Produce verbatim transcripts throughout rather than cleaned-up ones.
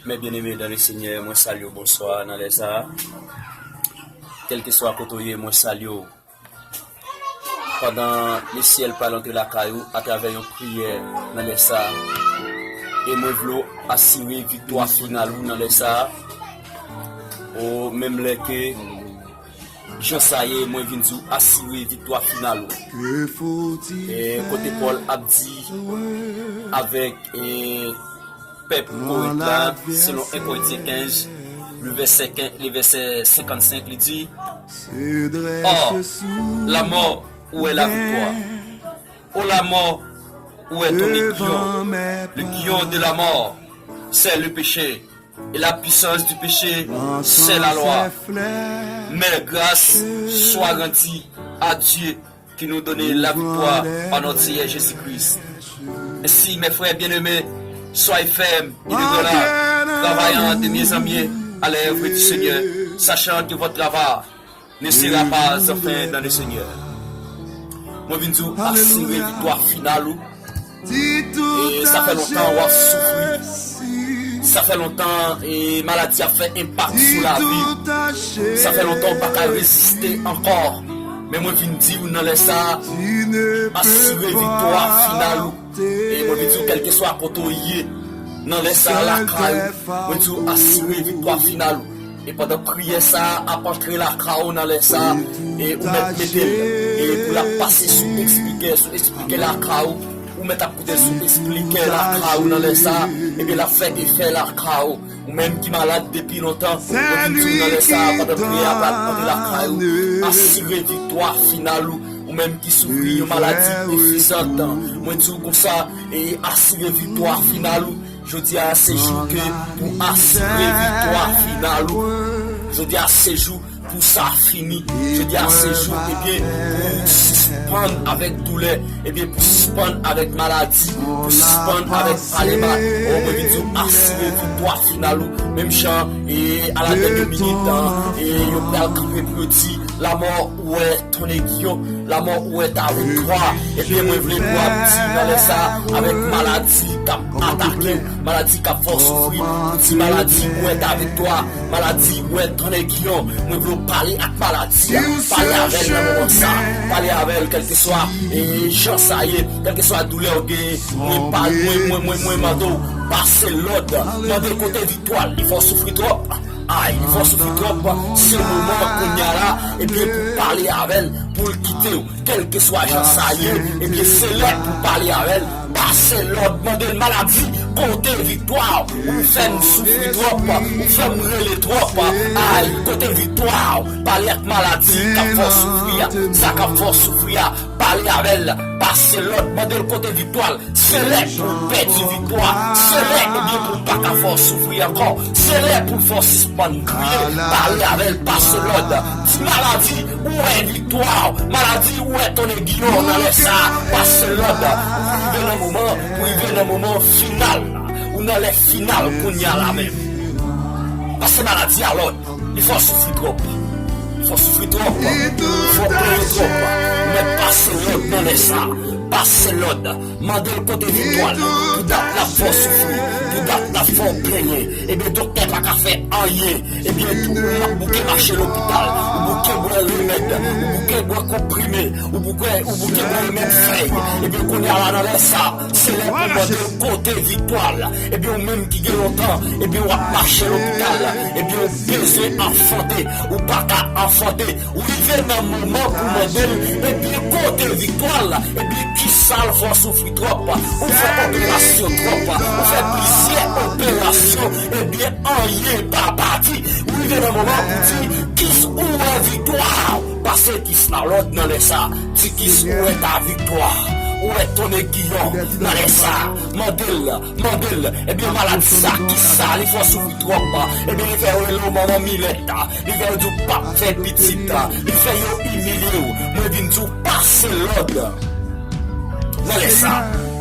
Mes bien-aimés dans le Seigneur, mwen salye w bonswa nan lè sa a. Kèlkeswa kote w ye, mwen salye w. Pandan lesyèl pral antre lakay ou atravè yon priyè nan lè sa a. E mwen vle w asire viktwa final ou nan lè sa a. O menm lè ke jan sa ye, mwen vin di w asire viktwa final ou. E kote Pòl ap di avèk e pèp Korent la, selon en Korentyen kenz, le vèsè kenz, le vèsè senkannsenk, li di, Or, la mort, où est la victoire? Ô la mort, où est ton aiguillon? L'aiguillon de la mort, c'est le péché, et la puissance du péché, c'est la loi. Mais grâce soit rendue à Dieu qui nous donne la victoire par notre Seigneur Jésus-Christ. Ainsi, mes frères bien-aimés, soyez fermes et demeurez là, travaillant de mieux en mieux à l'œuvre du Seigneur, sachant que votre travail ne sera pas en vain dans le Seigneur. Mwen vin di w asire viktwa final ou. E sa fè lontan w ap soufri. Sa fè lontan e maladi ap fè enpak sou lavi w. Sa fè lontan w pa ka reziste ankò. Men mwen vin di w nan lè sa a, asire viktwa final ou. E mwen vin di w kèlkeswa kote w ye nan lè sa a lakay ou, mwen di w asire viktwa final ou. E pandan priyè sa a ap antre lakay ou nan lè sa a, e ou mèt mete l, e pou l ap pase sou espikè, sou espikè lakay ou, ou mèt ap koute l sou espikè lakay ou nan lè sa a, ebyen l ap fè efè lakay ou. Ou menm ki malad depi lontan, mwen vin di w nan lè sa a, pandan priyè a pral antre lakay ou, asire viktwa final ou. Ou menm ki soufri yon maladi enfizant, mwen di w konsa, e asire viktwa final ou. Jodi a se jou ke pou asire viktwa final ou. Jodi a se jou pou sa fini. Jodi a se jou, ebyen, pou sispann avèk doulè, ebyen, pou sispann avèk maladi, pou sispann avèk pale mal. O, mwen vin di w asire viktwa final ou. Menm jan, e a la dènyè minit, e yo pral kanpe pou yo di, la mort, où est ton aiguillon? La mort, où est ta victoire? Ebyen, mwen vle pou w ap di nan lè sa a, avèk maladi k ap atake w, maladi k ap fè w soufri, ou di, maladi, où est ta victoire? Maladi, où est ton aiguillon? Mwen vle w pale ak maladi a. Pale avè l nan moman sa. Pale avè l, kèlkeswa e jan sa ye, kèlkeswa doulè w genyen. Mwen pale, mwen, mwen, mwen, mwen mande w pase lòd. Mande l kote viktwa l. Li fè w soufri twòp. Ay, li fè w soufri twòp. Se moman kounye a la, ebyen, pou pale avè l, pou l kite w. Kèlkeswa jan sa ye, ebyen, se lè pou pale avè l. Pase lòd, mande l, maladi, kote viktwa w? Ou fè m soufri twòp, ou fè m rele twòp. Ay, kote viktwa w? Pale ak maladi k ap fè w soufri a, sa k ap fè w soufri a. Pale avè l, pase lòd, mande l kote viktwa l. Se lè pou l pèdi viktwa. Se lè, ebyen, pou l pa ka fè w soufri ankò. Se lè pou l fè w sispann kriye. Pale avè l, pase lòd. Di maladi, où est viktwa w? Maladi, où est ton aiguillon? Nan lè sa a, pase lòd. Ou rive nan moman, ou rive nan moman final la. Ou nan lè final kounye a la menm. Pase maladi a lòd. Li fè w soufri twòp. Li fè w soufri twòp. Li fè w plere twòp. Ou mèt pase lòd nan lè sa a. Pase lòd. Mande l kote viktwa l. Pou dat l ap fè w soufri. Pou dat l ap fè w plenyen. Ebyen, doktè pa ka fè anyen. Ebyen, tou, ou ap bouke mache lopital. Ou bouke bwè remèd. Ou bouke bwè konprime. Ou bouke, ou bouke bwè remèd fèy. Ebyen, kounye a la nan lè sa a, se lè pou mande l kote viktwa l. Ebyen, ou menm ki gen lontan, ebyen, w ap mache lopital. Ebyen, ou bezwen anfante. Ou pa ka anfante. Ou rive nan moman pou mande l, ebyen, kote viktwa l? Ebyen, kisa l fè w soufri twòp? Ou fè operasyon twòp. Ou fè plizyè operasyon. Ebyen, anyen pa pati. Ou rive nan moman pou di, kis, où est victoire? Pase kis la lòd nan lè sa. Di kis, où est ta victoire? Où est ton aiguillon? Nan lè sa. Mande l, mande l. Ebyen, maladi sa, kisa li fè w soufri twòp? Ebyen, li fè yo rele w manman milèt. Li fè yo di w p ap fè pitit. Li fè yo imilye w. Mwen vin di w pase lòd nan lè sa.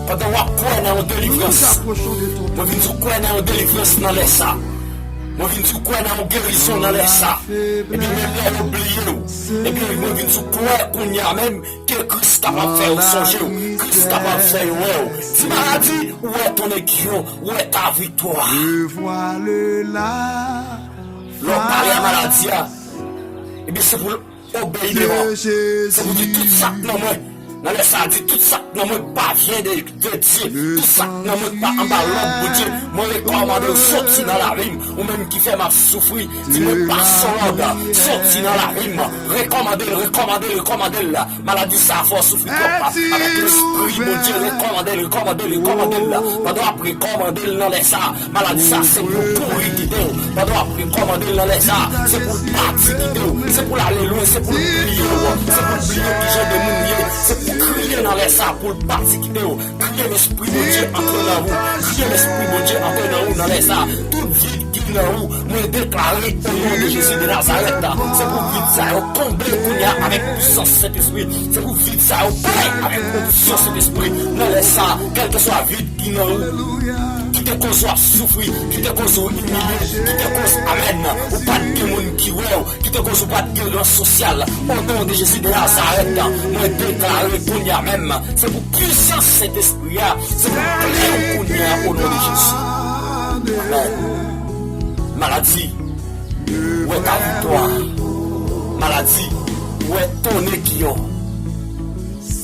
Pandan w ap kwè nan yon delivrans, mwen vin di w kwè nan yon delivrans nan lè sa. Mwen vin di w kwè nan yon gerizon nan lè sa. Ebyen, menm lè yo bliye w, ebyen, mwen vin di w kwè kounye a menm ke Kris kapab fè yo sonje w, Kris kapab fè yo wè w. Di maladi, ou wè ton egyon, ou wè ta viktwa. Lè w pale a maladi a, ebyen, se pou l obeyi devan w. Se pou di tout sa k nan mwen. Nan lè sa a, di tout sa k nan mwen k pa vyen de, de Dye. Tout sa k nan mwen k pa anba lòd Bondye. Mwen rekòmande w soti nan lavi m. Ou menm ki fè m ap soufri, di mwen pase yon lòd. Soti nan lavi m. Rekòmande l, rekòmande l, rekòmande l. Maladi sa a fè w soufri twòp. Avèk lespri Bondye, rekòmande l, rekòmande l, rekòmande l. Pandan w ap rekòmande l nan lè sa a, maladi sa a se pou l kouri kite w. Pandan w ap rekòmande l nan lè sa a, se pou l pati kite w. Se pou l ale lwen, se pou l bliye w. Se pou l bliye kijan de moun w ye. Se pou w kriye nan lè sa a pou l pati kite w. Kriye lespri Bondye antre nan ou. Kriye lespri Bondye antre nan ou nan lè sa a. Tout vid ki nan ou, mwen deklare o non de Jezi de Nazarèt, se pou vid sa yo konble kounye a avèk pisans Sentespri. Se pou vid sa yo plen avèk onksyon Sentespri. Nan lè sa a, kèlkeswa vid ki nan ou, ki te koz w ap soufri, ki te koz ou imilye, ki te koz, amèn, ou pa t gen moun ki wè w, ki te koz ou pa t gen ran sosyal, o non de Jezi de Nazarèt, mwen deklare kounye a menm, se pou pisans Sentespri a, se pou plen w kounye a, o non de Jezi. Amèn. Maladi, ou wè ta viktwa. Maladi, ou wè ton egyon.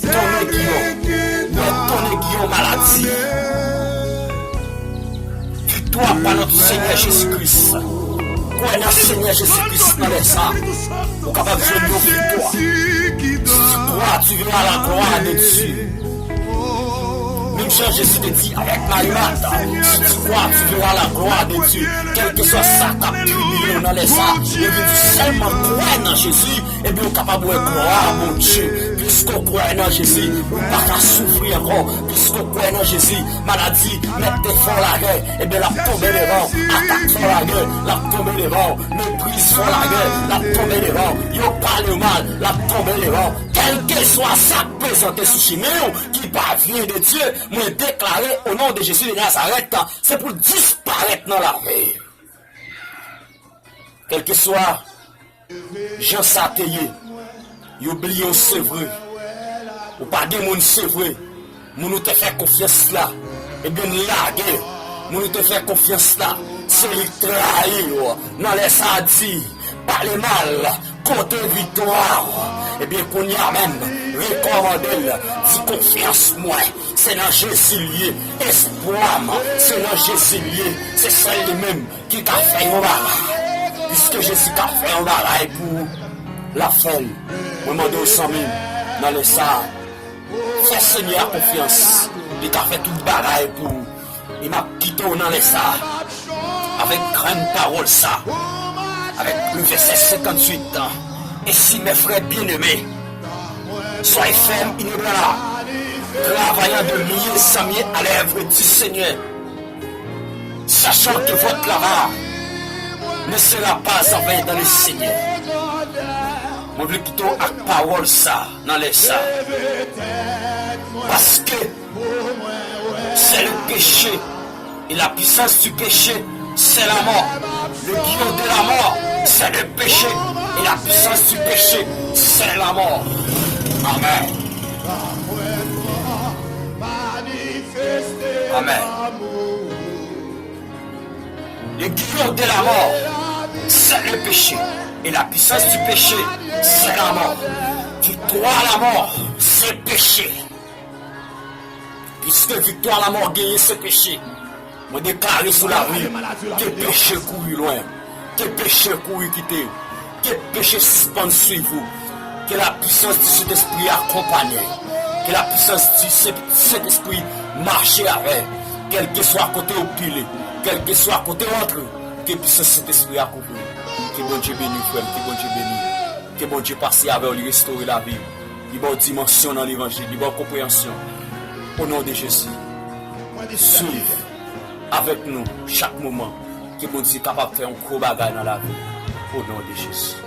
Ton egyon. Ou wè ton egyon, maladi. Viktwa pa nan Senyè Jezi Kris. Kwè nan Senyè Jezi Kris nan lè sa a. Ou kapab jwenn yon viktwa. Si tu crois, tu verras la gloire de Dieu. Menm jan Jezi te di avèk Mari Mat, si tu crois, tu verras la gloire de Dieu. Kèlkeswa sa k ap tribile w nan lè sa a, yo vin di sèlman kwè nan Jezi, ebyen ou kapab wè glwa Bondye. Piske w kwè nan Jezi, ou pa ka soufri ankò. Piske w kwè nan Jezi, maladi mèt te fè w lagè, ebyen l ap tonbe devan w. Atak fè w lagè, l ap tonbe devan w. Mepriz fè w lagè, l ap tonbe devan w. Yo pale w mal, l ap tonbe devan w. Kèlkeswa sa k prezante sou chimen w ki pa vyen de Dye, mwen deklare o non de Jezi de Nazarèt, se pou l disparèt nan lavi. Kèlkeswa jan sa te ye, yo bliye w se vre. Ou pa gen moun se vre. Moun ou te fè konfyans la, ebyen l lage. Moun ou te fè konfyans la, se li k trayi w. Nan lè sa a di, pale mal, kote viktwa w? Ebyen kounye a menm, rekòmande l, di konfyans mwen, se nan Jezi l ye, espwa m, se nan Jezi l ye, se sèl li menm ki ka fè yon bagay. Piske Jezi ka fè yon bagay pou ou, l ap fè l. Mwen mande w zanmi m, nan lè sa a, fè Senyè a konfyans, li ka fè tout bagay pou ou. E m ap kite w nan lè sa a, avèk grenn pawòl sa, avèk le vèsè senkantuit. Ainsi, mes frères bien-aimés, soyez fermes, inébranlables, travaillant de mieux en mieux à l'œuvre du Seigneur, sachant que votre travail ne sera pas en vain dans le Seigneur. Mwen vle kite w ak pawòl sa nan lè sa. Paske c'est le péché et la puissance du péché, c'est la mort. Le guillon de la mort, c'est le péché et la puissance du péché, c'est la mort. Amen. Amen. Le guillon de la mort, c'est le péché. Et la puissance du péché, c'est la mort. Viktwa lamò, se peche. Piske viktwa lamò genyen, se peche. Mwen deklare sou lavi, ke peche kouri lwen. Ke peche kouri kite w. Ke peche sispann swiv ou. Ke la puissance du Saint-Esprit akonpanye w. Ke la puissance du Saint-Esprit mache avè w. Kèlkeswa kote w pile, kèlkeswa kote w antre, ke puissance Saint-Esprit a kouvri w. Ke Bondye beni w, frè m, ke Bondye beni w. Ke Bondye pase avè w, li restore lavi w. Li ba w dimansyon nan levanjil, li ba w konpreyansyon. O non de Jezi, swiv avèk nou chak moman. Ke Bondye kapab fè yon gwo bagay nan lavi w. O non de Jezi.